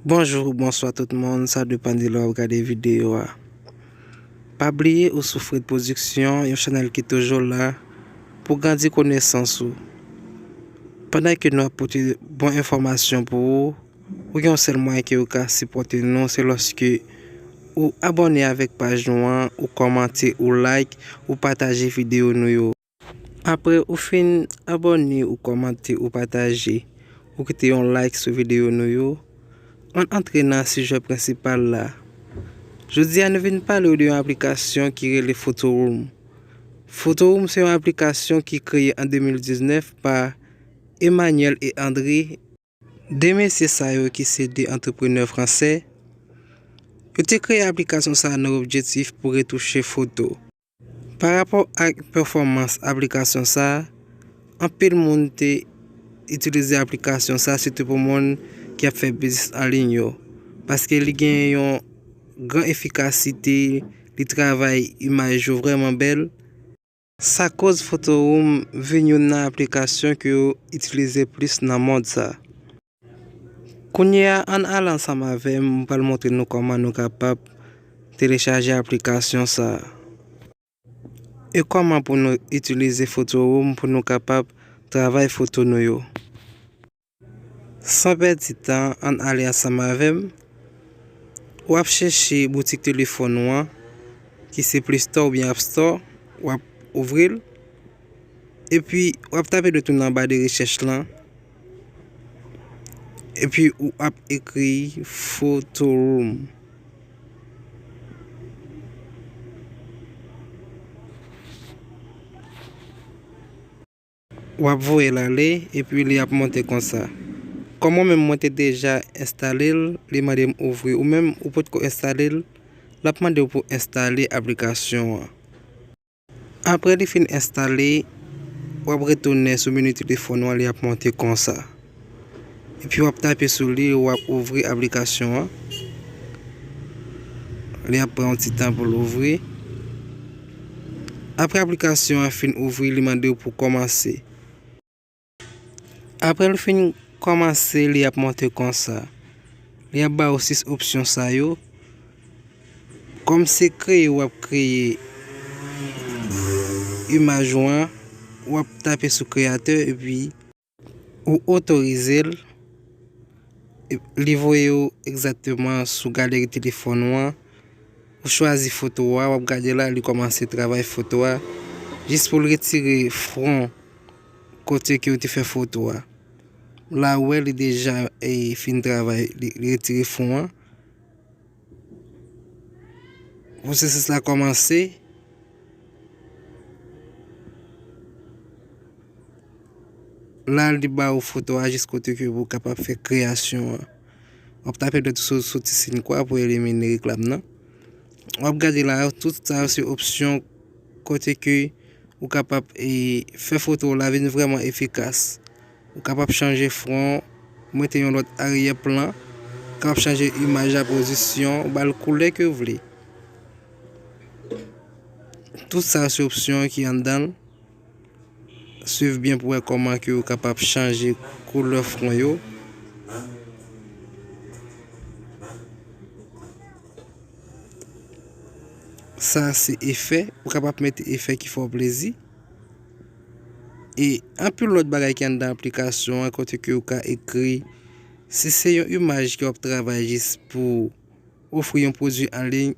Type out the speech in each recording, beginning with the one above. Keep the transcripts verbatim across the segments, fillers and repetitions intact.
Bonjou, bonswa tout moun, sa depann de lè w ap gade videyo a. Pa bliye ou sou Fred Production, yon chanèl ki toujou la pou grandi konesans ou. Pandan ke nou ap pote bon enfòmasyon pou ou, ou gen yon sèl mwayen ke ou ka sipòte nou, se lòske ou abòne avèk paj nou an, ou kòmante, ou like, ou pataje videyo nou yo. Apre ou fin abòne, ou kòmante, ou pataje, ou kite yon like sou videyo nou yo, ann antre nan sijè prensipal la. Jodi a, nou vin pale w de yon aplikasyon ki rele Photo Room. Photo Room se yon aplikasyon ki kreye an de mil diznèf pa Emmanuel e André, de mesye sa yo ki se de antreprenè fransè. Yo te kreye aplikasyon sa a nan objektif pou retouche foto. Pa rapò ak pèfòmans aplikasyon sa a, anpil moun te itilize aplikasyon sa a, sitou pou moun ki ap fè biznis an liy yo, paske li gen yon gran efikasite, li travay imaj yo vrèman bèl. Sa koz Photo Room vin youn nan aplikasyon ke yo itilize plis nan mond sa. Kounye a, ann ale ansanm avè m, m pral montre nou kòman nou kapab telechaje aplikasyon sa a. E kòman pou nou itilize Photo Room pou nou kapab travay foto nou yo. San pèdi tan, ann ale ansanm avè m. W ap chèche boutik telefòn ou an, ki se Play Store oubyen App Store, w ap ouvri l. Epi, w ap tape de tou nan ba de rechèch lan. Epi, ou ap ekri Photo Room. W ap voye l ale, epi li ap monte konsa. Kòm mwen menm, mwen te deja enstale l, li mande m ouvri. Ou menm, ou potko enstale l, l ap mande w pou enstale aplikasyon an. Apre li fin enstale, w ap retounen sou meni telefòn ou an, li ap monte konsa. Epi w ap tape sou li, w ap ouvri aplikasyon an. Li ap pran yon ti tan pou l ouvri. Apre aplikasyon an fin ouvri, li mande w pou kòmanse. Apre l fin kòmanse, li ap monte konsa. Li ap ba w sis opsyon sa yo. Kòm se kreye w ap kreye imaj ou an, w ap tape sou kreyatè epi ou otorize l. Li voye w egzakteman sou galeri telefòn ou an. Ou chwazi foto a, w ap gade la, li kòmanse travay foto a. Jis pou l retire fwon kote ke w te fè foto a. La, ou wè, li deja, e, fin travay, li, li retire fwon an. Pwosesis la kòmanse. La, li ba ou foto a jis kote ke ou kapab fè kreyasyon an. W ap tape dwèt sou, sou ti siy kwa pou elimine reklam nan. W ap gade la, tout sa yo se opsyon kote ke ou kapab, e, fè foto w la vin vrèman efikas. Ou kapab chanje fwon, mete yon lòt aryè plan, ou kapab chanje imaj la pozisyon, ou ba l koulè ke w vle. Tout sa yo se opsyon ki anndan l. Swiv byen pou wè kòman ke ou kapab chanje koulè fwon yo. Sa se efè, ou kapab mete efè ki fè w plezi. E anpil lòt bagay ki anndan aplikasyon an kote ke ou ka ekri. Si se yon imaj ke w ap travay jis pou ofri yon pwodui an liy,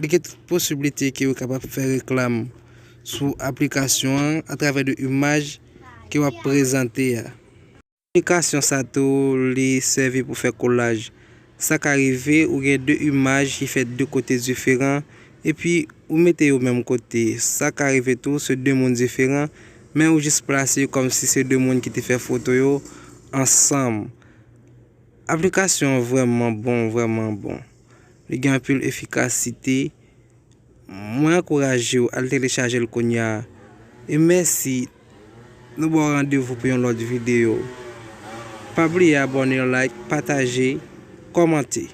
li gen tout posiblite ke ou kapab fè reklam sou aplikasyon an atravè de imaj ke w ap prezante a. Aplikasyon sa tou, li sèvi pou fè kolaj. Sa ka rive, ou gen de imaj ki fèt de kote diferan, epi ou mete yo menm kote. Sa ka rive tou, se de moun diferan, men ou jis plase yo kòmsi se de moun ki te fè foto yo ansanm. Aplikasyon an vrèman bon, vrèman bon. Li gen anpil efikasite. Mwen ankouraje w al telechaje l kounye a. E mèsi, nou ba w randevou pou yon lòt videyo. Pa bliye abòne, like, pataje, kòmante.